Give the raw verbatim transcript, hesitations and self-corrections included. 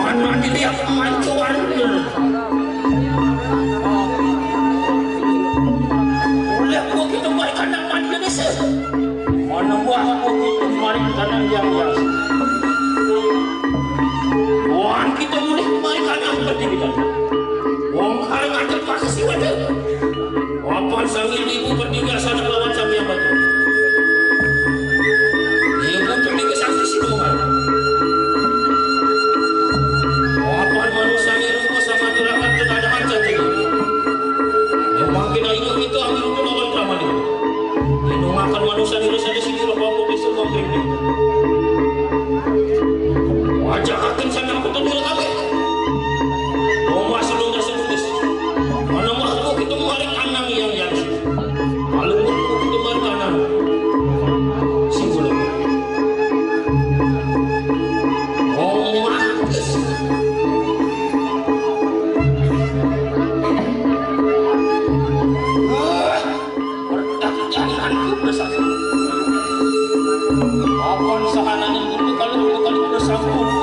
Mana dilihat mancuan. Oleh bukit tempat kandang mandi desa. Mana buah bukit tempat kandang yang biasa. Wan kita mulih kembali kandang bertiga. Wong hari ngadep pas siwada. Apan Sang Hyang Ibu Pertiwi sanak lawan Sang Hyang Batu. Ibu Pertiwi Sang Sisinungan. Apan manusia ini rupa sama tirakat keadaan saja. Memang kena ibu itu ambil itu lawan Ramadi. Inungakan manusia ini saja sini roh bambu besok bambu ini. Wajah akan sana aku tunduk kabeh. Rumah sulung tersebut. Mana makhluk itu maring anang yang yang. Kalau makhluk itu maring anang. Sing belum. Oh, makhluk. Perdagangan itu bersatu. Apan sahanane itu kalau kalau bersatu.